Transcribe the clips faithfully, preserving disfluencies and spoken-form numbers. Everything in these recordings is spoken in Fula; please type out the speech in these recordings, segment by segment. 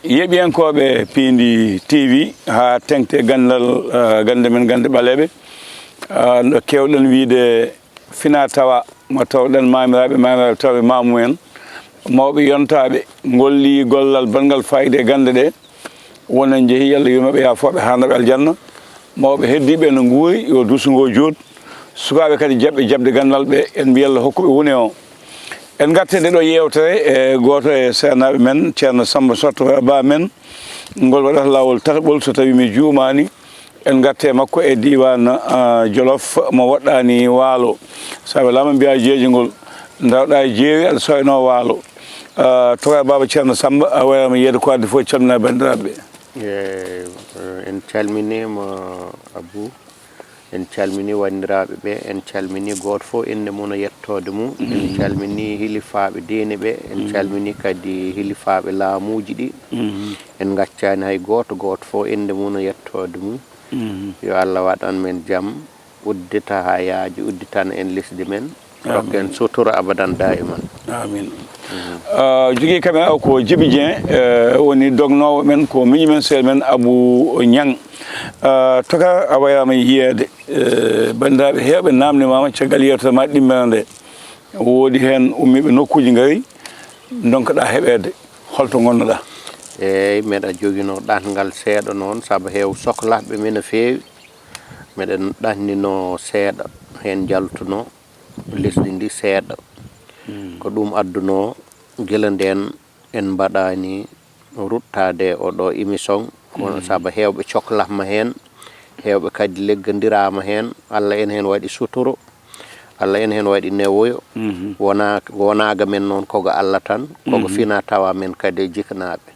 Yeeɓiyankooɓe Piindi T V, haa teŋti e ganndal, eh, gannde men, gannde ɓaleeɓe, eh, no keewɗen wiyde fina tawa, mo tawɗen maamiraaɓe, maamiraaɓe tawɓe maamu en, mawɓe yontaaɓe, ngolli gollal banngal faayiida e gannde ɗe, won en njehi, Yalla yurmaɓe, yaafooɓe, haanaɓe aljanna, mawɓe heddiiɓe no nguuri, yo duuso ngo jooɗ, sukaaɓe kadi jaɓɓe jaɓde ganndal ɓe, en mbiya Yalla hokku ɓe wune o. En ngartii nde ɗo yeewtere e gooto e seenaaɓe men, Ceerno Sammba Sotto Ba men, ngol waɗata laawol tataɓol, so tawii mi juumaani, en ngartii e makko e diiwaan, ah, Jolof, mo waɗɗaani waalo. So a welaama mbiyaa jeejingol, ndaroɗaa e jeeri, aɗa soynoo waalo. Ah, Toga Baaba Ceerno Sammba, a wayraama yeeyde ko addi fof, calminaa banndiraaɓe ɓe. Eh, en calminiima, Abou. En calminii wanndiraaɓe ɓe, en calminii gooto fof innde mum e yettoode mum. En calminii hilifaaɓe diine ɓe, en calminii kadi hilifaaɓe laamuuji ɗi. En ngaccaani hay gooto, gooto fof innde mum e yettoode mum. Yo Allah waɗan men jam, uddita haa yaaji, udditana en lesdi men, rokka en sutura abadan daiman. Amin. Ah, jogii caméra o ko Jibi Dieng, eh, woni dognoowo men, ko miñi men, sehil men Abou Niang. Ah, Toga, a wayraama yeeyde. Eh, banndiraaɓe heewɓe naamnimaama caggal yeewtere ma ɗimmere nde. Woodi heen ummiiɓe nokkuuji ngari, ndonkoɗaa heɓeede. Holto ngonnoɗaa? Eey, meɗa joginoo ɗatngal seeɗa noon, sabu heew soklaaɓe men no feewi. Meɗen ɗatninoo seeɗa, heen njaltunoo lesdi ndi seeɗa. Ko ɗum addunoo gila ndeen en mbaɗaani ruttaade e oɗo émission, kono sabu heewɓe coklama heen, heewɓe kadi leggondiraama heen, Allah ene heen waɗi suturo, Allah ene heen waɗi newoyo. Wona, wonaaga men noon ko ga Allah tan, ko ga fina tawa men kadi e jiknaaɓe.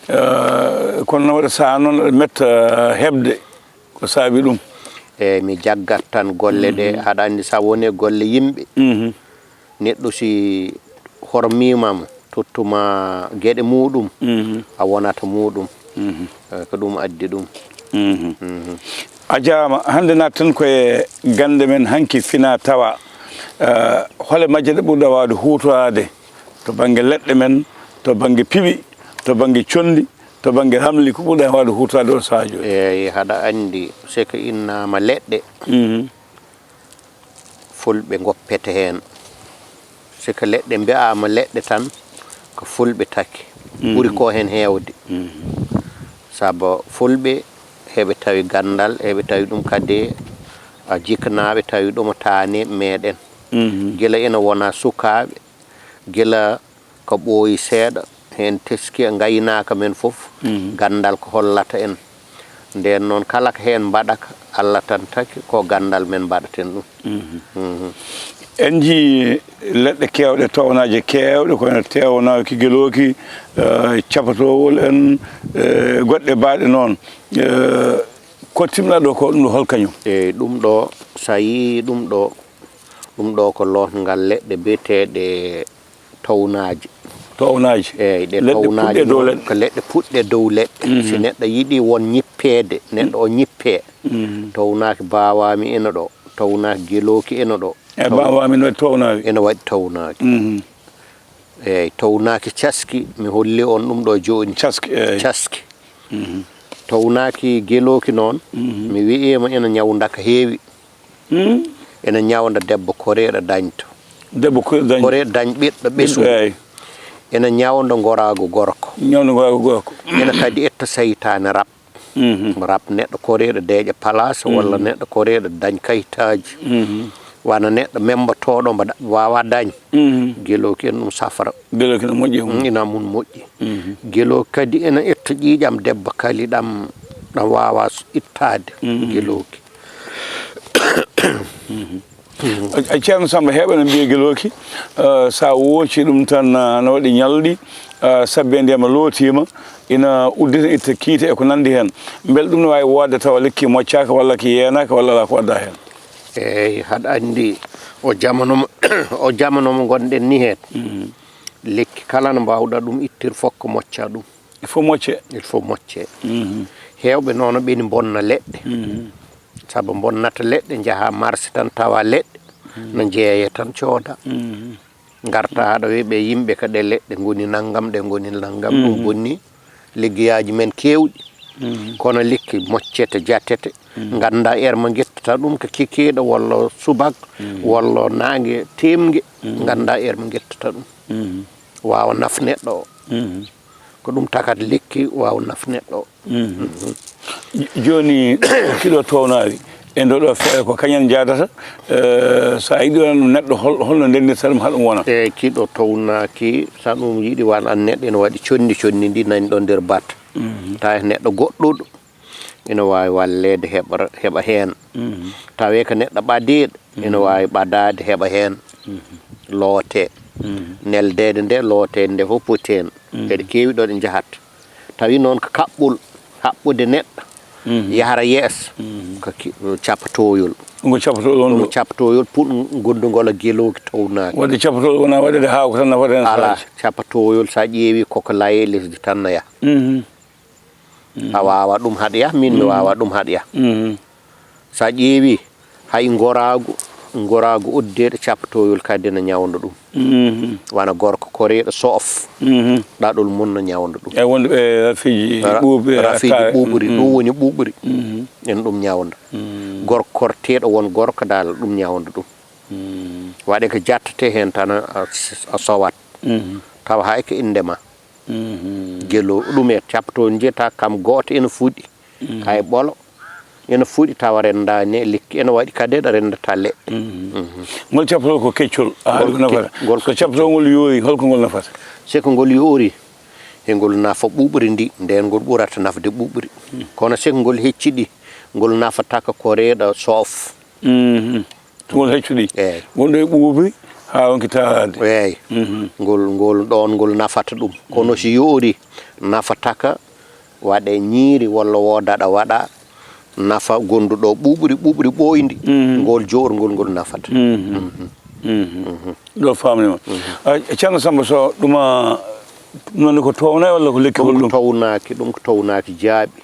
Eh, kono no waɗa sahaa noon aɗa metta, eh, heɓde, ko saabi ɗum? Eey, mi jaggat tan golle ɗe, aɗa anndi, so a woni e golle yimɓe, neɗɗo si hormiima mo, tottuma geɗe muuɗum, a wonata muuɗum. Eh, ko ɗum addi ɗum. A jaaraama. Hannde naat tan ko e gannde men hanki fina tawa. Eh, hole majje ɗe ɓurɗa waawde huutoraade to bannge leɗɗe men, to bannge piɓi, to bannge conndi, to bannge ramli, ko ɓurɗa waawde huutoraade o sahaa jooni? Eey, haɗa anndi, so ko innaama leɗɗe, Fulɓe ngoppete heen. Si ko leɗɗe mbiyaama leɗɗe tan, ko Fulɓe taki. Ɓuri ko heen heewde. Sabu Fulɓe heɓe tawi ganndal, heɓe tawi ɗum kadi a jiknaaɓe, tawi ɗum taani meɗen. Gila ina wona sukaaɓe, gila ko ɓooyi seeɗa, heen teski e ngaynaaka men fof, ganndal ko hollata en. Ndeen noon, kala ko heen mbaɗaka, Allah tan taki, ko ganndal men mbaɗaten ɗum. En njii leɗɗe keewɗe, townaaje keewɗe, ko wayno tewnaaki, gelooki, eh, capatoowol en, eh, goɗɗe baaɗe noon. Eh, ko timɗa ɗo ko ɗum ɗo hol kañum? Eey, ɗum ɗo, so a yii ɗum ɗo, ɗum ɗo ko lootngal leɗɗe biyeteeɗe townaaji. Townaaji. Eey, ɗe leɗɗe townaaji puɗɗe dow noon, leɗɗe. Ko leɗɗe puɗɗe dow leɗɗe. Si neɗɗo yiɗi won ñippeede, neɗɗo o ñippee. Townaaki baawaami ina ɗo, townaaki gelooki ina ɗo. E baawaami no townaaki? Ina waɗi townaaki. Eey, townaaki caski, mi holli on ɗum ɗo jooni. Caski, eey. Caski. Townaaki gelooki noon, mi wi'iima ina ñawnda ka heewi. Ina ñawnda debbo koreeɗo dañto. Debbo koreeɗo dañto. Koreeɗo dañ ɓiɗɗo ɓesuɗo. Eey. Ina ñawnda ngoraagu gorko. Ñawnda ngoraagu gorko. Ina kadi etta seytaane rab. Rab neɗɗo koreeɗo deeƴa palaas walla neɗɗo koreeɗo dañ kayitaaji. Wano neɗɗo memmbotooɗo mbo da-, waawaa dañ. Gelooki en ɗum safra. Gelooki no moƴƴi e mum. Ina mum moƴƴi. Gelooki kadi ena etta ƴiiƴam debbo kali ɗam, ɗam waawaa s-, ittaade. Gelooki. A, a Ceerno Sammba, heewɓe no mbiya gelooki, eh, so a wooci ɗum tan, eh, no waɗi ñalɗi, eh, sabbe ndiyam lootiima, ina uddita, itta kiite e ko nanndi heen. Mbele ɗum no waawi woodde tawa lekki moccaaka walla ki yeenaaka walla alaa ko adda heen? Eey, haɗa anndi o jamano mo, o jamano mo ngonɗen ni heen, lekki kala no mbaawɗa ɗum ittir fof ko mocca ɗum. Il faut mocce. Il faut mocce. Heewɓe noon ɓeni mbonna leɗɗe. Sabu mbonnata leɗɗe, njaha marché tan tawa leɗɗe, no njeeya tan cooda. Ngarta haɗa wiya ɓe yimɓe ka ɗe leɗɗe ngoni nanngam, ɗe ngoni nanngam, ɗum bonni liggeyaaji men keewɗi. Kono lekki moccete, jattete, ngannda heure mo ngettata ɗum, ko kikiiɗe walla subak walla naange teemnge, ngannda heure mo ngettata ɗum. Waawa naf neɗɗo o. Ko ɗum takat lekki waawa naf neɗɗo o. Jooni, kiɗo townaawi e ndo ɗo feere ko kañum jaadata. Eh, so a yiɗi ɗum neɗɗo, hol- holno ndenndirta ɗum haa ɗum wona? E kiɗo townaaki, so ɗum yiɗi wan an neɗɗo ene waɗi conndi, conndi ndi nani ɗo nder bat. Tawi neɗɗo goɗɗuɗo ene waawi walleede heɓa, heɓa heen. Tawi ko neɗɗo ɓadeeɗo ene waawi ɓadaade heɓa heen. Loote. Neldeede nde, looteede nde fof poti heen. Eɗe keewi ɗo ɗe njahat. Tawi noon ko kaɓɓol, haɓɓude neɗɗo, yahra yeeso, ko ki- cappatoyol. Ngo cappatoyol on Ɗum ɗo. Cappatoyol put gondugol e gelooki townaaki. Wadde cappatoyol wona waɗede haako tan nafata heen Alaa, saaji. Cappatoyol so a ƴeewi koko laye lesdi tan na yaha. Mhm. A waawa ɗum haɗ yaha, min mi waawa ɗum haɗ yaha. Mhm. So a ƴeewi hay ngoraagu, ngoraagu uddeeɗo cappatoyol kadi no ñawndo ɗum. Mhm. Wano gorko koreeɗo soof, Mhm. ɗaɗol mum no ñawndo ɗum. E wonde ɓe rafiiji Ra- ɓuuɓri, rafiiji attaare. ɓuuɓri, Mhm. ɗum woni ɓuuɓri. Mhm. En ɗum ñawndo. Mhm. Gorko korteeɗo won gorko dal ɗum ñawndo ɗum. Mhm. Waɗe ko jattete heen tan a, a sowat. Mhm. Tawa hay ko innde ma. Mhm. Gelo ɗum e cappatoyol njiyata kam gooto ene fuɗi. Hay ɓolo ene fuɗi tawa renndaani e lekki, ene waɗi kadi ɗo renndata leɗɗe. Mhm. Ngol cappatol ko keccol, a haali ko Ngol ke- nafata. ngol So ko cappatol ngol yoori, holko ngol nafata? Si ko ngol yoori, e ngol nafa ɓuuɓri ndi, nden ngol ɓurata nafde ɓuuɓri. Kono si ko ngol hecciɗi, ngol nafata ko koreeɗo soof. Mhm. Ngol heccuɗi. Eeyi. Wonɗo e ɓuuɓri, haa wonki taaraade. Eeyi. Mhm. Ngol, ngol ɗoon, ngol nafata ɗum. Kono si yoori, nafata ka waɗe ñiiri walla woodaɗa waɗa nafa gonduɗo ɓuuɓri, ɓuuɓri ɓooyndi. Mhm. Ngol joorngol ngol nafata. Mhm. Mhm. Ɗo faamnima. A, Ceerno Samba Sow, ɗuma, ɗum noon ko townaay walla ko lekki hol ɗum? Townaaki, ɗum ko townaaki jaaɓi.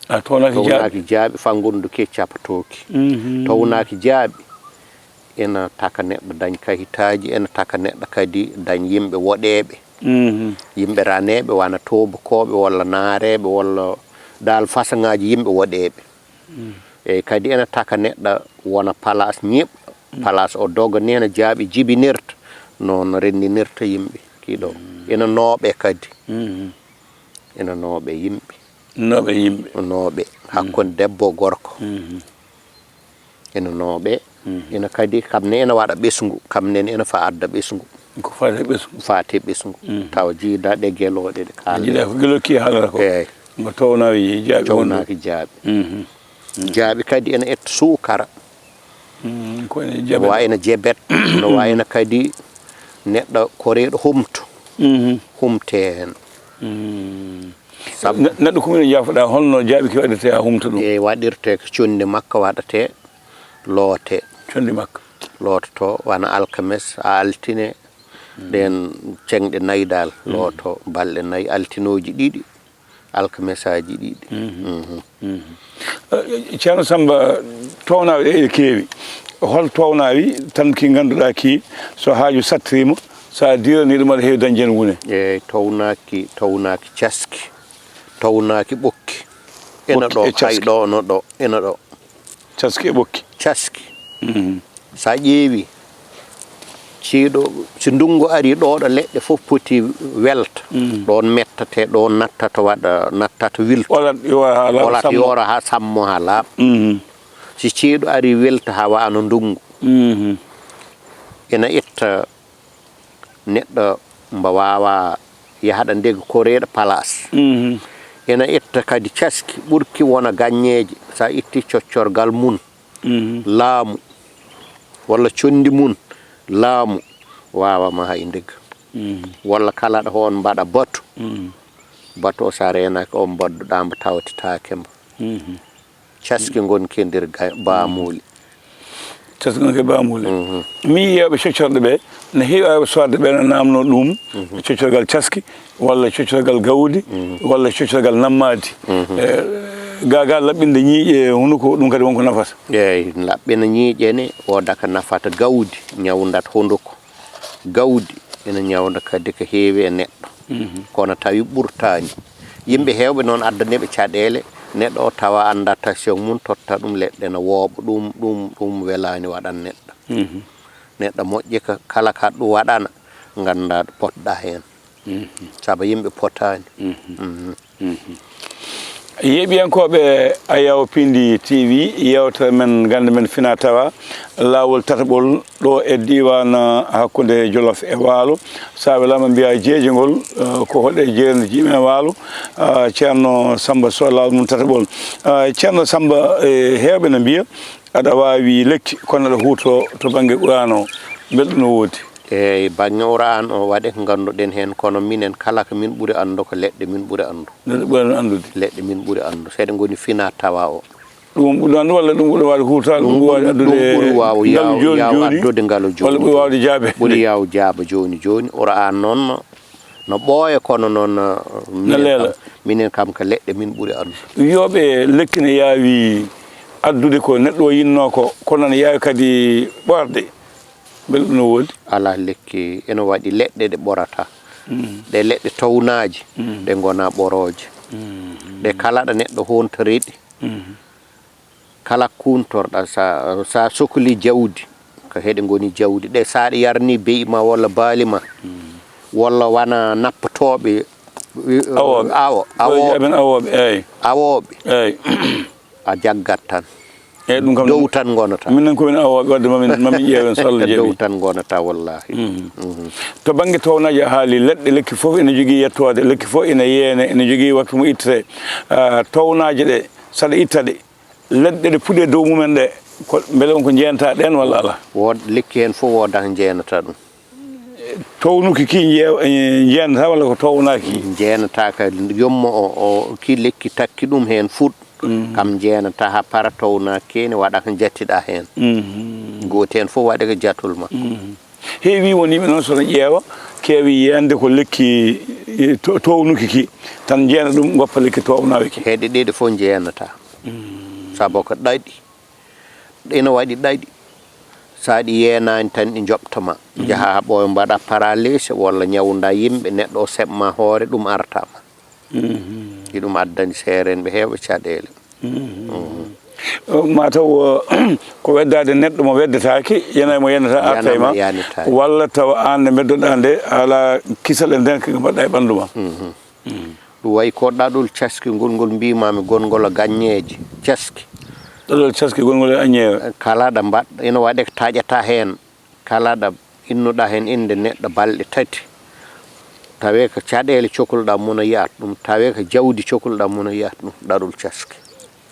A townaaki jaaɓi? Townaaki jaaɓi, fa ngonduki e cappatooki. Mhm. Townaaki jaaɓi ena taka neɗɗo dañ kayitaaji, ena taka neɗɗo kadi dañ yimɓe woɗeeɓe. Mhm. Yimɓe raneeɓe, wano toobakooɓe walla naareeɓe walla dal fasaŋaaji yimɓe woɗeeɓe. Mhm. Eyi, kadi ena taka neɗɗo wona palaas ñiiɓɗo. Palaas o doga ni ena jaaɓi jibinirta, noon renndinirta yimɓe kiɗo. Mhm. Ena nooɓe kadi. Mhm. Ena nooɓe yimɓe. Nooɓe yimɓe. Nooɓe. Hakkunde debbo e gorko. Mhm. Ena nooɓe. Mhm. Ena kadi, kam ne ena waɗa ɓesngu, kam ne ena fa adda ɓesngu. Ko faati e ɓesngu. Faati e ɓesngu. Mhm. Tawa jiidaɗe gelooɗe ɗe kaala. Jiidaa ko gelooki haalata ko. Eeyi. Ngo townaaki jaaɓi wonɗo. Townaaki jaaɓi. Mhm. Jaaɓi kadi ena etta suukara. Mm, ko ene jabet. No wa ena jebet, no wa ena kadi neɗɗo koreeɗo humto. Mhm. Humte heen. Mm. Sabu ne-, neɗɗo ko mino jaafoɗa, holno jaaɓi ki waɗirte haa humta ɗum? E waɗirte ko conndi makko waɗate, loote. Conndi makko. Loototo, wano alkames, altine, ɗeen ceŋɗe nayi dal, looto balɗe nayi, altinooji ɗiɗi, alkamesaaji ɗiɗi. Mhm. Mhm. Mhm. Eh, Ceerno Samba, townawi ɗe eɗe keewi. Hol townawi tan ki ngannduɗaa ki, so haaju sattirima, so a diirani ɗum aɗa heewi dañde heen wune? Eeyi, townaaki, townaaki caski, townaaki ɓokki. Ena ɗo, hay ɗo, no ɗo, ena ɗo. Caski e ɓokki. Caski. Mhm. So a ƴeewi, ceeɗu, si ndunngu ari ɗo, ɗo leɗɗe fof poti welta, ɗoon mettata, ɗoon nattata, waɗa, nattata wilta. Olat yoora haa laaɓa, olat sammo. Yoora haa sammo, haa laaɓa. Mhm. Si ceeɗu ari welta haa wano ndunngu, mhm, ena itta neɗɗo mbo waawaa yahda ndega koreeɗo palaas. Mhm. Ena itta kadi caski ɓurki wona gaññeeje, so a itti coccorgal mum, mhm, laamu, walla conndi mum, laamu waawaa ma hay ndega. Mhm. Walla kala ɗo hoon mbaɗa batu. Mhm. Batu o, so a reenaaki, o mbadduɗaa mbo tawtetaake mbo. Mhm. Caski ngonki e nder ga-, baamuuli. Caski ngonki e baamuuli. Mhm. Mi yii yewɓe coccorɗe ɓe, ne heewi aywa soodde ɓe ne naamnoo ɗum, mhm, coccorgal caski, walla coccorgal gawdi, mhm, walla coccorgal nammaadi. Mhm. Eh, ga, ga laɓɓinde ñiiƴe e hunuko, ɗum kadi wonko nafata. Eeyi, laɓɓina ñiiƴe ne, wooda ka nafata gawdi, ñawndat hunuko. Gawdi ina ñawnda kadi ko heewi e neɗɗo. Kono tawi ɓurtaani. Yimɓe heewɓe noon addaneeɓe caɗeele, neɗɗo o tawa annda tension mum, totta ɗum leɗɗe na wooɓa, ɗum ɗum ɗum welaani waɗan neɗɗo. Neɗɗo moƴƴi ka, kala ka ɗum waɗana, ngannda ɗo potɗa heen. Saba yimɓe potaani. Yeeɓiyankooɓe Ayaw Pindi T V, yewtere men gannde men fina tawa laawol tataɓol ɗo e diiwaan hakkunde Jolof e Waalo. So a welaama mbiya jeeje ngol, eh, ko hoɗe jeernde jiimi e Waalo, ah, Ceerno Samba Sow laawol mum tataɓol. Ah, Ceerno Samba, eh, heewɓe no mbiya aɗa waawi lekki kono aɗa huuto to bannge Quraan o. Mbel ɗum no woodi? Eeyi, baŋŋe Quraan o waɗe ko ngannduɗen heen, kono minen kala ko min ɓuri anndu ko leɗɗe min ɓuri anndu. Neɗɗo ɓuri anndude. Leɗɗe min ɓuri anndu. Seeɗa ngoni fina tawa o. Ɗum ɓuri anndu walla ɗum ɓuri waawde huutoraade, ɗum ɓuri waawde addude ɗum ɓuri waaw ngalu yaaw, jooni yaaw jooni, addude ngalu walla jooni ɓuri jooni. Waawde jaabe. Ɓuri yaaw jaaba jooni jooni. Quraan noon no, no ɓooya kono noon, no minen leela. Kam, minen kam ko leɗɗe min ɓuri anndu. Wiyooɓe lekki ne yaawi addude ko neɗɗo o yinnoo ko, kono ne yaawi kadi ɓorɗe. Mbele ɗum no woodi? Alaa lekki, ene waɗi leɗɗe ɗe ɓorata. Ɗe leɗɗe townaaji, ɗe ngona ɓorooje. Ɗe kala ɗo neɗɗo hontori ɗi. Kala kuntorɗa, sa, sa sokli jawdi, ko heɗe ngoni jawdi. Ɗe sa ɗi yarni beyi ma walla baali ma, walla wana nappotooɓe, awooɓe. Awo, awo, amen awooɓe, eeyi. Awooɓe. Eeyi. A jaggat tan. Eeyi, ɗum kam dow tan ngonata. Minen ko min awooɓe, wadde mamin, mamin ƴeewen so Allah jaɓi. Dow tan ngonata, wallahi. To bannge townaaji a haali, leɗɗe, lekki fof ene jogii yettoode, lekki fof ene yeene, ene jogii waktu mo ittete. Ah, townaaje ɗe, saɗa itta ɗe, leɗɗe ɗe puɗe dow mumen ɗe, ko, mbele on ko jeenata ɗeen walla alaa? Wood, lekki heen fof woodata jeenata ɗum. Townuki ki jee-, eh, jeenata walla ko townaaki? Jeenata ka yommo o, o ki lekki takki ɗum heen fuɗ. Kam jeenata haa para townaaki ne waɗa ko jattiɗa heen. Gooto heen fof waɗa ko jatol ma. Heewi won yimɓe noon so no ƴeewa keewi yeende ko lekki, eh, to-, townuki ki tan jeena ɗum goppa lekki townaaki ki. Heɗe ɗiɗi fof jeenata. Sabu ko ɗaɗi. Ina waɗi ɗaɗi. So a ɗi yeenaani tan ɗi njoɓta ma. Njaha haa ɓooya mbaɗa paralysé walla ñawnda yimɓe, neɗɗo o seɓma hoore, ɗum arta ma. Iɗum addani seereenɓe heewɓe caɗeele. Ma taw, ko weddaade neɗɗo mo weddataake, yana e mo yanata arta e ma, yanama yanitaake. Walla tawa aan nde mbeddoɗaa nde, alaa kisal e nden ko mbaɗɗa e ɓanndu ma. Ɗum wayi ko ɗaɗol caski ngol, ngol mbiimaami gongol e gaññeeje caski. Ɗaɗol caski gongol e gaññeeje. Kala ɗo mbaɗ-, ina waɗe ko taƴata heen. Kala ɗo innuɗa heen innde neɗɗo balɗe tati. Tawe ko caɗeele cokolɗa mum a yiyat ɗum. Tawe ko jawdi cokolɗa mum a yiyat ɗum. Ɗaɗol caski.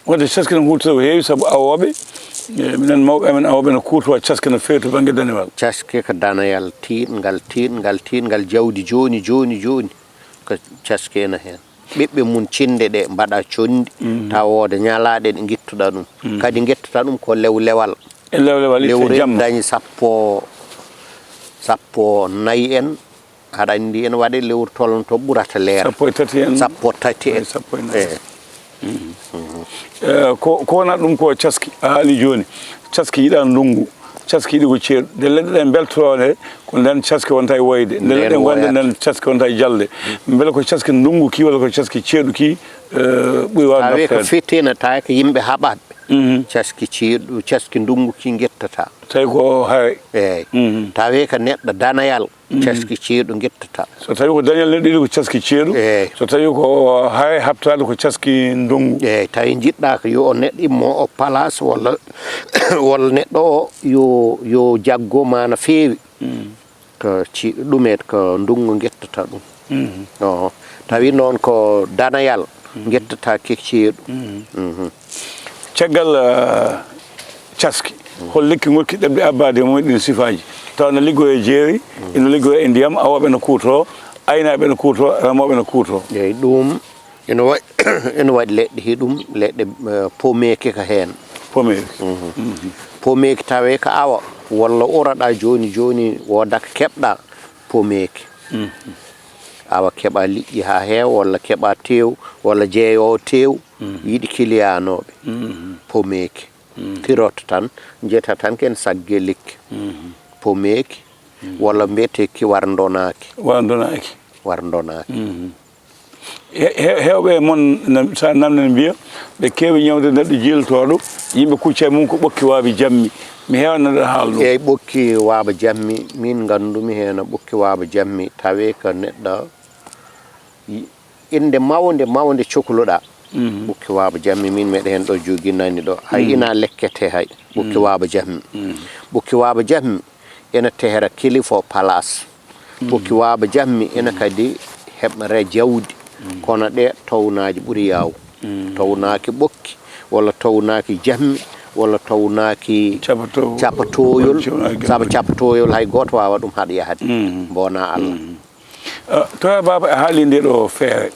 Wonde caski no huutortoo ko heewi sabu awooɓe, eh, minen mawɓe amen awooɓe no kuutortoo caski no feewi to bannge danewal. Caski ko daneyal tiiɗngal, tiiɗngal, tiiɗngal jawdi jooni, jooni, jooni. Ko caski ena heen. Ɓiɓɓe mum cinnde ɗe mbaɗa conndi, tawa wooda ñalaaɗe ɗe ngittuɗa ɗum. Kadi ngettata ɗum ko lewlewal. E lewlewal itte. Lewru jamma. Dañi sappo, sappo nayi en. Aɗa anndi ene waɗe lewru tolno to ɓurata leer. Sappo e tati en. Sappo tati en. Eyi, sappo e nayi. Eyi. Eh, ko, ko wona ɗum ko caski, a haali jooni. Caski yiɗa ndunngu. Caski yiɗi ko ceeɗu. Nde leɗɗe ɗen mbeltoroo nde, ko nden caski wonta e woyde. Nde leɗɗe ngonde, nden caski wonta e jalde. Mbele ko caski ndunngu ki walla ko caski ceeɗu ki, eh, ɓuri waawde naftoreede? Tawi ko fitina, tawi ko yimɓe haɓaɓe. Caski ceeɗu, caski ndunngu ki ngettata. Tawi ko hare. Eyi. Tawi ko neɗɗo danayal. Caski ceeɗu ngettata. So tawi ko danayal neɗɗo yiɗi ko caski ceeɗu. Eyi. So tawi ko hare habtaade ko caski ndunngu. Eyi, tawi njiɗɗa ko yo neɗɗo immo o place walla, walla neɗɗo o yo, yo jaggo ma no feewi. Ko ci-, ɗumeet ko ndunngu ngettata ɗum. Oho. Tawi noon ko danayal ngettata ke ceeɗu. Caggal, ah, caski, hol lekki ngokki ɗaɓɓi abbaade e mum e ɗin sifaaji? Tawa ina liggoo e jeeri, ina liggoo e ndiyam, awooɓe ina kuutoroo, aynaaɓe ina kuutoroo, remooɓe ina kuutoroo. Eyi, ɗum ina wa-, ina waɗi leɗɗe, hiɗum leɗɗe, eh, pomeeki ko heen. Pomeeki. Pomeeki tawee ko awa, walla uraɗa jooni jooni, wooda ko keɓɗa, pomeeki. Awa keɓa liƴƴi haa heewa, walla keɓa teew, walla jeeyoowo teew, yiɗi kiliyaanooɓe. Pomeeki. Kirot tan, njiyata tan ken sagge lekki. Pomeeki, walla mbiyetee ki war ndonaaki. War ndonaaki. War ndonaaki. Heewɓe e mon, sa namde no mbiya ɓe keewi ñawde neɗɗo jiiltooɗo yimɓe kucca e mum ko ɓokki waabi jammi. Mi heewa nanɗo haal ɗum. Eeyi, ɓokki waaba jammi, min nganndumi heen ɓokki waaba jammi, tawee ko neɗɗo innde mawnde mawnde cokluɗaa. Ɓokki waaba jammi, min meɗa heen ɗo jogii nani ɗo. Hay ina lekkete hay. Ɓokki waaba jammi. Ɓokki waaba jammi ina tehra kilifo palaas. Ɓokki waaba jammi ina kadi heɓra jawdi. Kono ɗe townaaji ɓuri yaaw. Townaaki ɓokki walla townaaki jammi walla townaaki capatooyol. Saabu capatooyol hay gooto waawa ɗum haɗ yahde. Mbona Allah. To a baaba a haali nde ɗo feere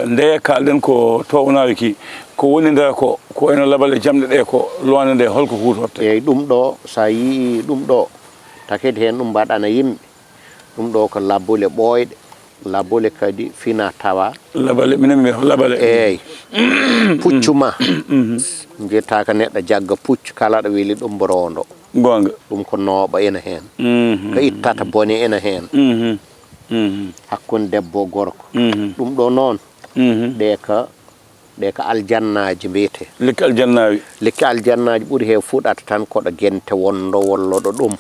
nde kalɗen ko townaaki ko woni nder ko ko eno labal e jamɗe ɗe ko loonde nde holko huutorte? Eeyi, ɗum ɗo so a yii ɗum ɗo takedi heen ɗum mbaɗana yimɓe. Ɗum ɗo ko labule ɓooyɗe, labule kadi fina tawa. Labale, minen mi labale. Eeyi. Puccu ma njettaaka neɗɗo jagga puccu kala ɗo weli ɗum roondo. Goonga. Ɗum ko nooɓa ena heen. Ko ittata bone ena heen. Hakkunde debbo e gorko. Ɗum ɗo noon ɗe ka ɗe ko aljannaaji mbiyetee. Lekki aljannaawi. Lekki aljannaaji ɓuri he fuɗata tan ko ɗo gente wonndo walla ɗo ɗum.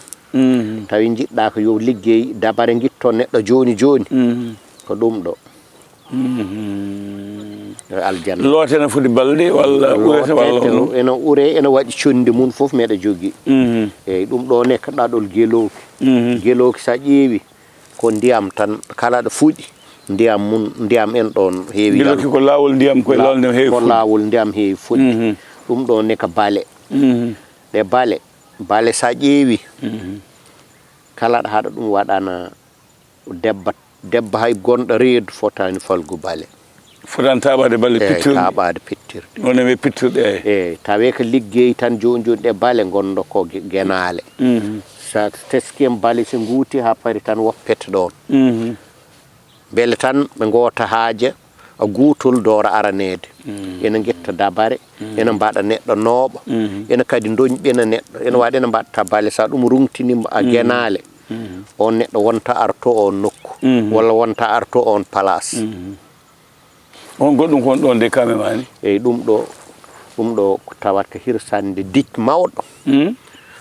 Tawi njiɗɗaa ko yo liggey dabare ngitto neɗɗo jooni jooni. Ko ɗum ɗo. Ɗo aljanna. Loote ene foti balɗe walla urete walla hono? Ene ure, ene waɗi conndi mum fof meɗa jogii. Eeyi, ɗum ɗo ne ko ɗaɗol gelooki. Gelooki so a ƴeewi ko ndiyam tan kala ɗo fuɗi ndiyam mum ndiyam en ɗon heewi. Gelooki ko laawol ndiyam koye laawol ndiyam heewi ko laawol ndiyam heewi fuɗi. Ɗum ɗo ne ka bale. Ɗe bale bale sa ƴeewi kala ɗo haɗa ɗum waɗana debba debba hay gonɗo reedu fotani falgu bale. Fotani taaɓaade balle pittirɗe. Taaɓaade pittirɗe. Noon e pittirɗe eeyi. Eeyi, tawee ko liggey tan jooni jooni ɗe bale ngonndo ko genaale. So a teskii en bale so nguuti haa pari tan woppete ɗoon. Mbele tan ɓe ngoota haaja a guutol doora araneede. Ena ngetta dabare, ena mbaɗa neɗɗo nooɓa, ena kadi ndoñɓina neɗɗo, ena waɗa ena mbaɗta bale so a ɗum ruŋtiniima a genaale. Oon neɗɗo wonta arto oon nokku walla wonta arto oon palaas. On goɗɗum ko won ɗoon de kamemaani? Eyi ɗum ɗo ɗum ɗo tawata ko hirsande dij mawɗo.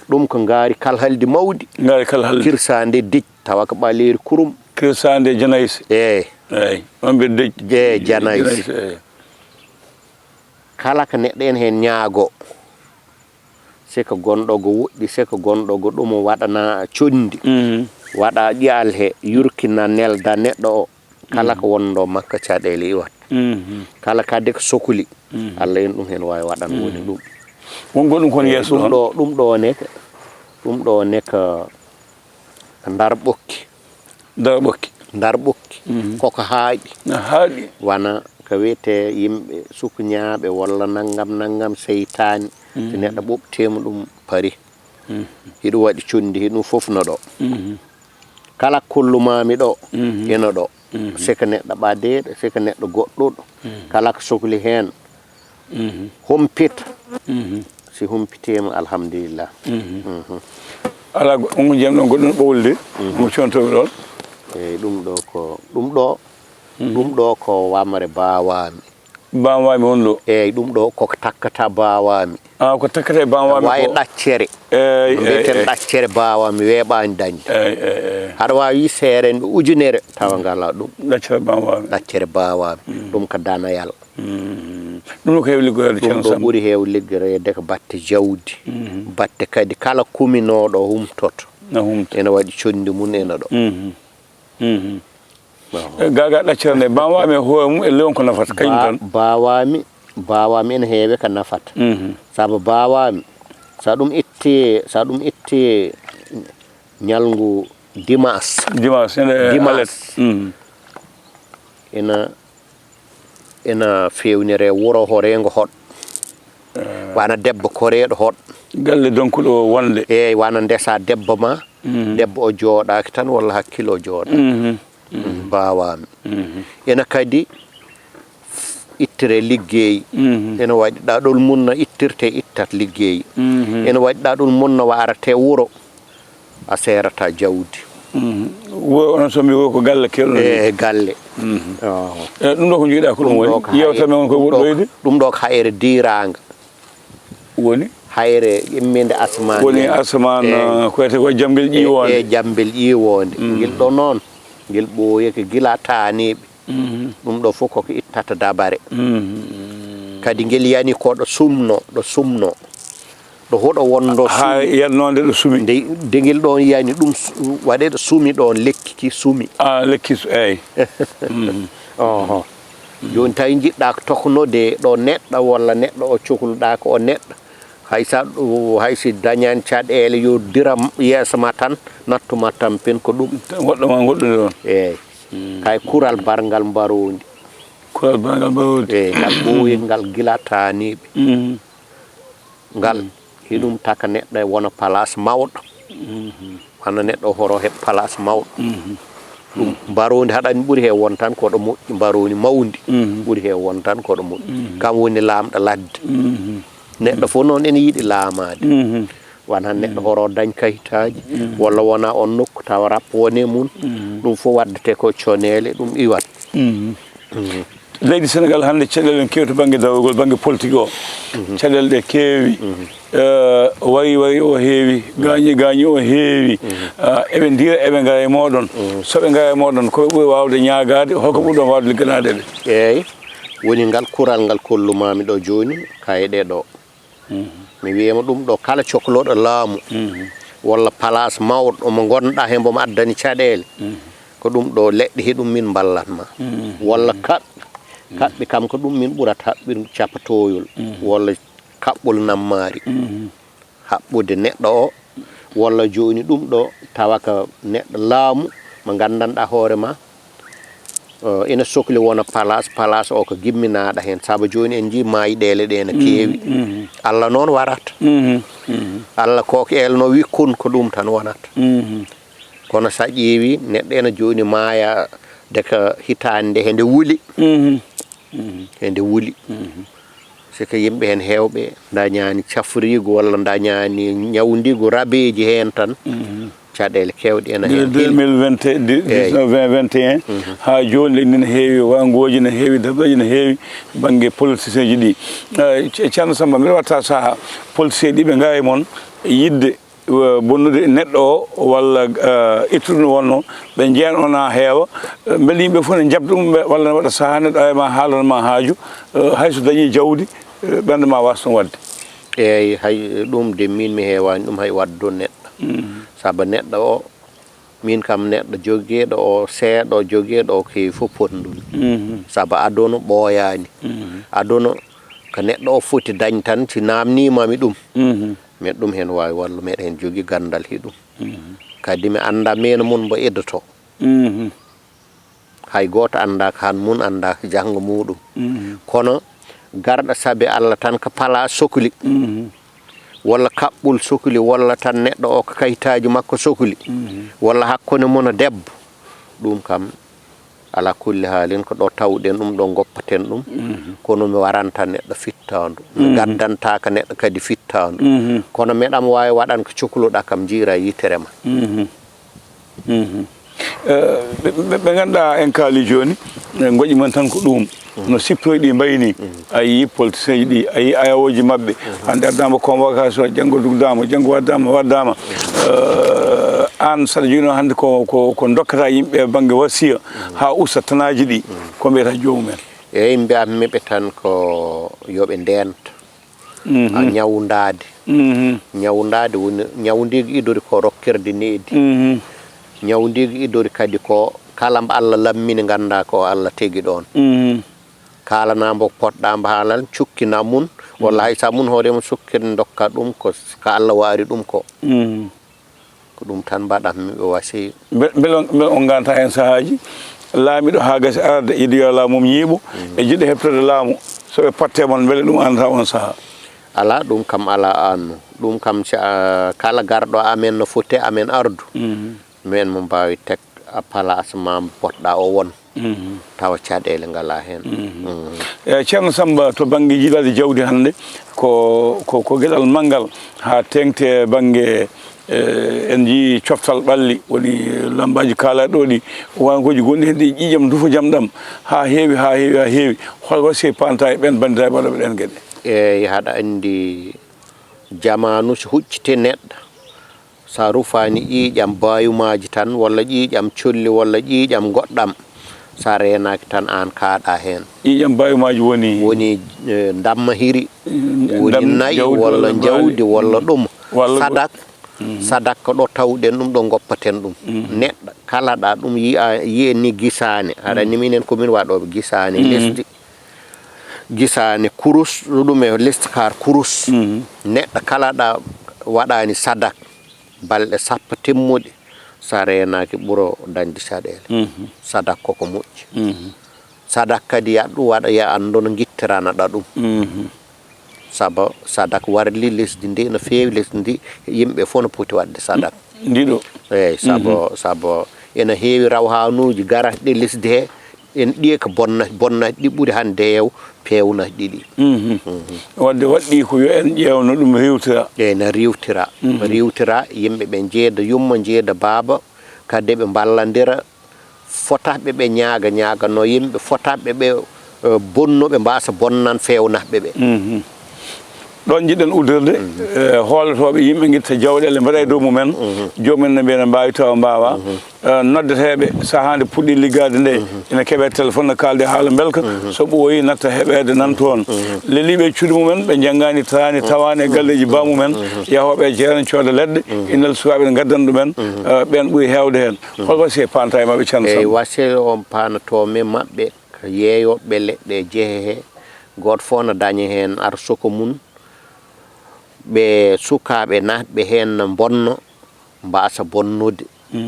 Ɗum ko ngaari kalhaldi mawdi. Ngaari kalhaldi. Kirsaande dij tawa ko ɓaleeri kurum. Kirsaande janayse. Eyi. Eyi on ɓe dej. Eyi janayse. Kala ko neɗɗo en heen ñaago. Seko gonɗo go woɗɗi seko gonɗo go ɗum waɗana conndi waɗa ƴaal he yurkina nelda neɗɗo o kala ko wonndo makko caɗeele iwat kala kadi ko sokli Allah en ɗum heen waawi waɗan woni ɗum won goɗɗum kon yeeso ɗum ɗo ɗum ɗo ne ɗum ɗo ne ko ndar ɓokki Ndar ɓokki. Ndar ɓokki. Koko haaɗi. Na haaɗi. Wana ko wiyetee yimɓe sukuñaaɓe walla nanngam nanngam seytaani. So neɗɗo ɓoɓtiima ɗum pari. Hiɗum waɗi conndi hiɗum fof no ɗo. Kala kollumaami ɗo eno ɗo. Seke neɗɗo ɓadeeɗo seke neɗɗo goɗɗuɗo. Kala ko sokli heen. Humpita. Si humpitiima alhamdulillah. Alaa goɗɗo mo jiyam ɗon goɗɗo no ɓowlude. Mo contooɓe ɗon. Eyi ɗum ɗo ko ɗum ɗo. Ɗum ɗo ko wamre baawaami. Baawaami won ɗo. Eyi ɗum ɗo koko takkata baawaami. A ko takkata e baawaami ko. Wayi ɗaccere. Eyi eyi. Mbiyeten ɗaccere baawaami weeɓaani dañde. Eyi eyi eyi. Haɗa waawi seerenɓe ujunere tawa ngalaa ɗum. Ɗaccere baawaami. Ɗaccere baawaami. Ɗum ko danayal. Ɗum ɗo ko heewi liggoreede Ceerno Samba. Ɗum ɗo ɓuri heew liggoreede ko batte jawdi, batte kadi kala kuminooɗo humtoto. Na humta. Ena waɗi conndi mum ena ɗo. Gaagaa ɗaccere nde baawaami e hoore mum e lewon ko nafata kañum tan. Baawaami, baawaami ena heewe ko nafata. Sabu baawaami so ɗum itti so ɗum itti ñalngu dimaas. Dimaas ene dimaas. Ena ena feewniree wuro horeengo hoɗ. Wana debbo koreeɗo hoɗ. Galle donkuɗo wonde. Eey wana ndesa debbo ma. Debbo o jooɗaaki tan walla hakkil o jooɗa. Baawaami. Ena kadi ittire liggeey. Ena waɗi ɗaɗol mum no ittirte ittat liggeey. Ena waɗi ɗaɗol mum no waarate wuro. a seerata jawdi. Wo onon so mbi wo ko galle keewɗo. E galle. E ɗum ɗo ko njiɗa ko ɗum woni. Yewta men on ko woɗɗoyde. Ɗum ɗo ko hayre diiraanga. Woni. Hayre imminde asmaan. Woni asmaan. Ko wiyetee ko jammbel ƴiiwoonde. E jammbel ƴiiwoonde. Ngel ɗo noon, ngel ɓooyake gila taaniiɓe. Ɗum ɗo fof koko ittata dabare. Kadi ngel yani ko ɗo sumno, ɗo sumno. Ɗo hoɗo wonno. Haa yalnoonde ɗo sumi. Nde ngel ɗoon yani ɗum waɗe ɗo sumi ɗoon, lekki ki sumi. A lekki su eeyi. Oho. Jooni tawi njiɗɗa toknode ɗo neɗɗo walla neɗɗo o cokluɗa ko o neɗɗo. Hay sa hay si dañani caɗeele yo diram yeeso ma tan nattuma tampin ko ɗum. Woɗɗo ma goɗɗo ɗon. Eeyi. Kay kural barngal mbarondi. Kural barngal mbarondi. Eeyi, ngal ɓooyi ngal gila taaniiɓe. Ngal hiɗum taka neɗɗo e wona place mawɗo. Mhm. Wano neɗɗo horo heɓ place mawɗo. Mhm. Ɗum mbarondi haɗani ɓuri he won tan koɗo moƴƴi, mbarondi mawndi ɓuri he won tan koɗo moƴƴi. Kam woni laamɗo ladde. Neɗɗo fof noon ene yiɗi laamaade. Wona neɗɗo horo dañ kayitaaji walla wona on nokku tawa rap wone mum. Ɗum fof waddete ko coneele ɗum iwat. Leydi Senegal hannde caɗeele en keewi to bannge dawrugol, bannge politique o. Caɗeele ɗe keewi. Wari wari o heewi, gaañi gaañi o heewi. Eɓe ndira eɓe ngara e mooɗon. So ɓe ngara e mooɗon ko ɓe ɓuri waawde ñaagaade, holko ɓurɗon waawde ligganaade ɓe? Eeyi, woni ngal kural ngal kollumami ɗo jooni ka e ɗe ɗo. Mi wiyama ɗum ɗo kala coklooɗo laamu walla palaas mawɗo mo ngonɗa he mbomo addani caɗeele, ko ɗum ɗo leɗɗe he ɗum min mballat ma. Walla kaɓɓe, kaɓɓe kam ko ɗum min ɓurat haɓɓir capatoyol walla kaɓɓol nammaari. Haɓɓude neɗɗo o walla jooni ɗum ɗo tawa ko neɗɗo laamu mo nganndanɗa hoore ma. Ina sokli wona palaas, palaas o ko gimminaaɗo heen, sabu jooni en njii maayɗeele ɗe ene keewi. Allah noon warata. Allah ko ko eelno wi kun ko ɗum tan wonata. Kono so a ƴeewi neɗɗo ene jooni maaya de ko hitaande nde hende wuli. Hende wuli. Siko yimɓe heen heewɓe ndañaani cafriigu walla ndañaani ñawndiigu rabeeji heen tan, caɗeele keewɗe ene heen. Deux mille vingt, dix-neuf, vingt, vingt et un, haa jooni leydi ne heewi wangooji, ne heewi dabaji, ne heewi bannge politicienji ɗi. Ceerno Samba, mbiɗa watta saha politicien ɗi ɓe ngawi moon yiɗde bonnude neɗɗo o walla ittude no wonno ɓe njeyan on ha heewa. Mbele yimɓe fof ne njaɓda ɗum walla ne waɗa saha neɗɗo awa ma haalana ma haaju, hayso dañi jawdi ɓernde ma wasa ɗum waɗde? Eeyi, hay ɗum de min mi heewani ɗum hay waɗdo neɗɗo. Sabu neɗɗo o, min kam neɗɗo jogiiɗo o seeɗa, jogiiɗo o ko heewi fof potndumi. Sabu aduna ɓooyaani. Aduna ko neɗɗo o foti dañ tan si naamniima mi ɗum. Mbeɗa ɗum heen waawi walla mbeɗa heen jogii ganndal he ɗum. Kadi mi annda meno mun mbo iddoto. Hay gooto anndaaka han mun anndaaka janngo muuɗum. Kono garɗo sabi Allah tan ko palaa sokli. Walla kaɓɓol sokli walla tan neɗɗo o ko kayitaaji makko sokli. Walla hakkunde mum e debbo. Ɗum kam ala kulli haalin ko ɗo tawɗen ɗum ɗo goppaten ɗum. Kono mi waranta neɗɗo fittaandu, mi gaddantaaka neɗɗo kadi fittaandu. Kono meɗam waawi waɗan ko cokluɗa kam jiira yitere ma. Ɓe ngannduɗaa en kaali jooni, ngoƴi mon tan ko ɗum no siptoyɗi mbayni. A yii politicienji ɗi, a yii ayawooji maɓɓe. Hannde addaama convocation, janngo dugdaama, janngo waddaama waddaama. Aan saɗa joginoo hannde ko ko ko dokkata yimɓe bannge wasiya haa usta tanaaji ɗi, ko mbiyata joomum en? Eeyi, mbiyatmi ɓe tan ko yo ɓe ndeento. A ñawndaade. Ñawndaade woni ñawndiigu idori ko rokkirde needi. Ñawndiigu idori kadi ko kala mbo Allah lammini ngannda ko Allah tegi ɗoon. Kaalana mbo potɗa mbo haalal cukkina mun walla hay sa mun hoore mum sukkir dokka ɗum ko ko Allah waari ɗum ko. Ko ɗum tan mbaɗatmi ɓe wasiya. Mbele mbele on nganta heen sahaaji laamiɗo haa gasi arde yiɗi yo laamum ñiiɓu e jiɗo heɓtorde laamu so ɓe potte mon mbele ɗum anata on sahaa? Alaa, ɗum kam alaa annu. Ɗum kam si a kala garɗo amen no foti amen ardu. Meen mo mbaawi tek a palaas ma mbo potɗa o won. Tawa caɗeele ngalaa heen. Eyi, Ceerno Sammba, to bannge jiilaade jawdi hannde ko ko ko geɗal manngal haa teeŋti e bannge E, en njii coftal ɓalli, woni lambaaji kaalaaɗi ɗo ɗi, wankooji gonɗi heen ɗi ƴiiƴam ndufa jam ɗam, haa heewi, haa heewi, haa heewi. Hol wasiya paanta e ɓeen banndiraaɓe waɗooɓe ɗeen geɗe? Eeyi, haɗa anndi jamaanu so hucciti neɗɗo, so a rufaani ƴiiƴam baayumaaji tan, walla ƴiiƴam colli, walla ƴiiƴam goɗɗam, so a reenaaki tan aan kaaɗa heen. Ƴiiƴam baayumaaji woni? Woni, eh, ndamma hiri, woni ndam-, na'i, jawdi walla walla njawdi, baali. Walla ɗum. Walla go-, sadak, sadak ko ɗo tawɗen ɗum, ɗo ngoppaten ɗum. Neɗɗo kala ɗa ɗum yiya, yiye ni gisaane. Aɗa anndi minen ko min waɗooɓe gisaane lesdi. Gisaane kurus, ɗum e lesdi kaar kurus. Neɗɗo kala ɗa waɗaani sadak, balɗe sappo timmuɗe, so a reenaaki ɓuro dañde caɗeele. Sadak koko moƴƴi. Sadak kadi ya ɗum waɗa, ya anndu no ngittirana ɗa ɗum. Sabo sadak warli lesdi ndi no feewi, lesdi ndi yimɓe fof no poti waɗde sadak. Ndiɗo. Eeyi, sabo, sabo ena heewi rawhanuuji garaɗi lesdi he, en ɗiye ko bonna, bonna ɗi ɓuri hannde heew peewna ɗiɗi. Wadde waɗɗi ko yo en ƴeewno ɗum riiwtira. Eeyi, na riiwtira. Riiwtira, yimɓe ɓe njeeda yumma, njeeda baaba, kadi ɓe mballandira, fotaɓe ɓe ñaaga, ñaagano yimɓe, fotaɓe ɓe, eh, bonnuɓe mbaasa bonnan feewnahɓe ɓe. Ɗoon njiɗen uddirde, eh, hoolotooɓe yimɓe ngitta jawɗeele mbaɗa e dow mumen, joomum en ne mbiya ne mbaawi tawa mbaawaa. Eh, noddeteeɓe, sahaa nde puɗɗi liggaade nde, ina keɓe téléphone, no kaalde haala mbelka, so ɓooyi natta heɓeede nan toon. Leliiɓe e cuuɗi mumen, ɓe njanngaani, taraani, tawaani e galleeji baamumen, yahooɓe e jeere, cooda leɗɗe, ina sukaaɓe ne ngaddan ɗumen, eh, ɓeen ɓuri heewde heen. Hol wasiya paanta e maɓɓe, Ceerno Eyi, Samba? Wasiya on paanatoo mi maɓɓe, ko yeeyooɓe leɗɗe jehe he, gooto fof no daña heen arsoko mum, ɓe sukaaɓe naatɓe heen no mbonno, mbaasa bonnude,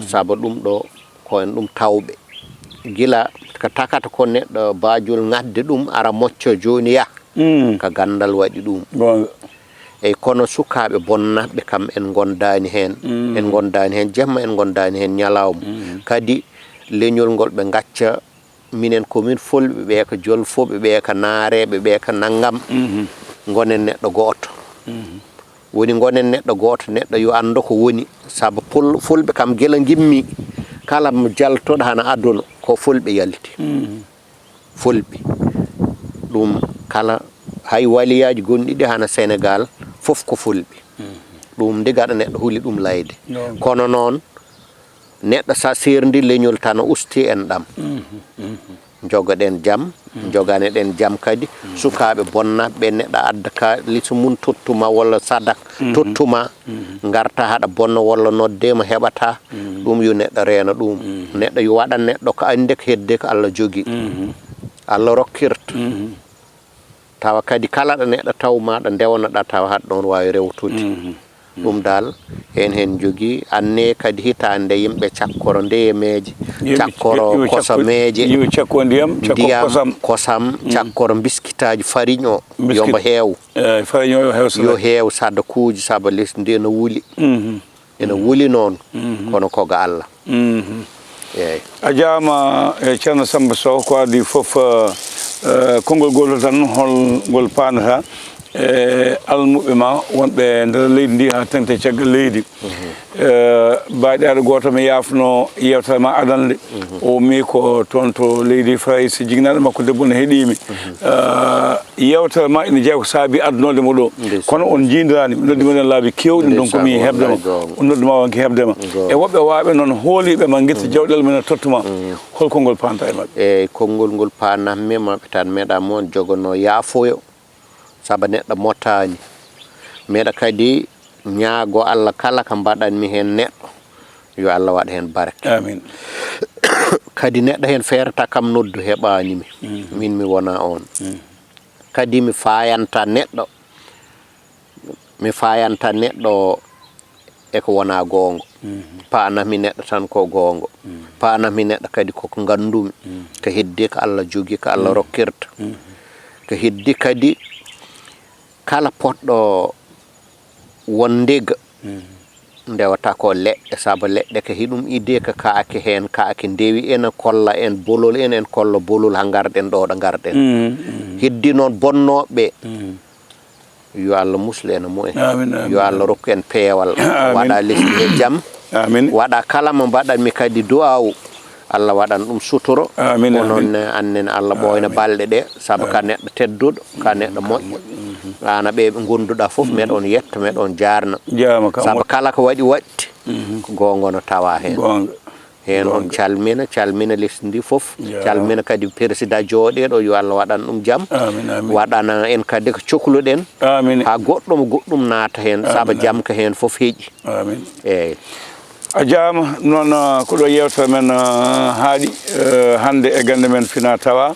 sabu ɗum ɗo ko en ɗum tawɓe. Gila ko takata ko neɗɗo baajol ŋatde ɗum, ara mocco jooni yah, ko ganndal waɗi ɗum. Goonga. Eyi, kono sukaaɓe bonnatɓe kam en ngondaani heen. En ngondaani heen jamma, en ngondaani heen ñalawma. Kadi leñol ngol ɓe ngacca, minen ko min fulɓe, ɓe ko jolfuɓe, ɓe ko naareeɓe, ɓe ko nanngam. Ngonen neɗɗo gooto. Woni ngonen neɗɗo gooto, neɗɗo yo anndu ko woni. Sabu pul-, fulɓe kam gila ngimmi, kala mo jaltoɗo hana aduna, ko fulɓe yalti. Fulɓe. Ɗum kala, hay waliyaaji gonɗi ɗi hana Senegaal, fof ko fulɓe. Ɗum ndi gaɗa neɗɗo huli ɗum layde. Kono noon, neɗɗo sa seerndi leñol tan o usti en ɗam. Njogoɗen jam, njoganeɗen jam kadi. Sukaaɓe bonnatɓe, neɗɗo adda kaalis mum tottuma walla sadak tottuma. Ngarta haɗa bonna walla noddeema heɓata. Ɗum yo neɗɗo reena ɗum. Neɗɗo yo waɗa neɗɗo ko anndi ko hedde ko Allah jogi. Allah rokkirta. Tawa kadi kala ɗo neɗɗo taw ma ɗo ndewnoɗa tawa haɗa ɗon waawi rewtude. Ɗum dal en heen njogii anne kadi hitaande nde yimɓe cakkoro ndeyemeeje, cakkoro kosameeje, yo cakko ndiyam, cakko ndiyam, kosam, kosam, cakkoro mbiskitaaji fariñ o, yo mbo heew. Eeyi, fariñ o yo heew. Yo heew sadakuuji saba lesdi ndi ene wuli. Ene wuli noon, kono ko ga Allah. Eeyi. A jaama, e Ceerno Samba Sow, ko adii fof, eh, eh, konngol gootol tan, hol ngol paanata e almuɓɓe ma wonɓe nder leydi ndi haa teŋti caggal leydi? Eh, baaɗiyaaɗo gooto, mi yaafno yeewtere ma adannde. O ummi ko toon to leydi Farayse, jignaɗo makko debbo ne heɗii mi. Eh, yeewtere ma ina jeyaa ko saabi addunoode mo ɗo. Ndeysaan. Kono on njiidiraani, mi noddi mon e laabi keewɗi, donc mi heɓde ma. On noddu ma, wonki heɓde ma. E woɓɓe waawɓe noon hooliiɓe ma, ngetta jawɗeele mum, e tottu ma. Hol konngol paanta e maɓɓe? Eeyi, konngol ngol paanatmi maɓɓe tan, meeɗa moon jogonoo yaafoyo, saba neɗɗo motaani. Meeɗa kadi ñaago Allah kala ko mbaɗanmi heen neɗɗo, yo Allah waɗ heen barke. Amiin. Kadi neɗɗo heen feerata kam noddu heɓaani mi. Min mi wona oon. Kadi mi faayanta neɗɗo, mi faayanta neɗɗo e ko wonaa goonga. Paanatmi neɗɗo tan ko goonga. Paanatmi neɗɗo kadi ko ko nganndumi. Ko heddi ko Allah jogii, ko Allah rokkirta. Ko heddi kadi kala potɗo wonde ga ndewata ko leɗɗe, sabu leɗɗe ko hiɗum idee ko kaake heen, kaake ndewi ena kolla en, en kolla bolol haa ngarɗen ɗo ɗo ngarɗen. Heddi noon bonnooɓe Yo Allah muslu en e mumen. Amin, amin, yo Allah amin, rokku en peewal. Amin. Waɗa lesdi he jam. Amin. Waɗa kala mo mbaɗanmi kadi du'aawu, Allah waɗan ɗum suturo. Amin, onon amin, ne, annen Allah ɓooyna, amin, balɗe ɗe, sabu ka, amin, neɗɗo tedduɗo, ka neɗɗo moƴƴo. Mhm. Ana ɓe ɓe gonduɗa fof, mhm, meɗon yetto, meɗon jaarna. Jaama ka sabu moƴƴo. Kala ko waɗi waɗti, mhm, ko goonga no tawa heen. Goonga. Heen on, goonga, calmina, calmina lesdi ndi fof. Jaaraama. Calmina kadi président jooɗeeɗo, yo Allah waɗan ɗum jam. Amin, amin. Waɗana en kadi ko cokluɗen. Amin. Haa goɗɗum, goɗɗum naata heen, amin, sabu, amin, jam ko heen fof heƴi. Amin. Eeyi. A jaaraama. Noon, ah, ko ɗo yeewtere men, ah, haaɗi, eh, hannde e gannde men Fina Tawa.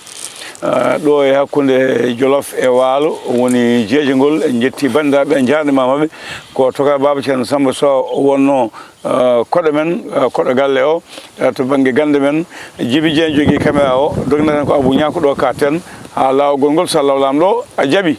Ah, ɗo e hakkunde Jolof e Waalo woni jeejegol. En njetti banndiraaɓe, en njaarnimaama ɓe. Ko Tokar Baaba Ceerno Samba Sow wonnoo eh, koɗo men, eh, koɗo galle o, eh, to bannge gannde men. Jibi Dieng jogii caméra o, dognaten ko Abou Niang ko ɗo kaaɗten haa laawol ngol, so Allah welaama ɗo, a jaɓi.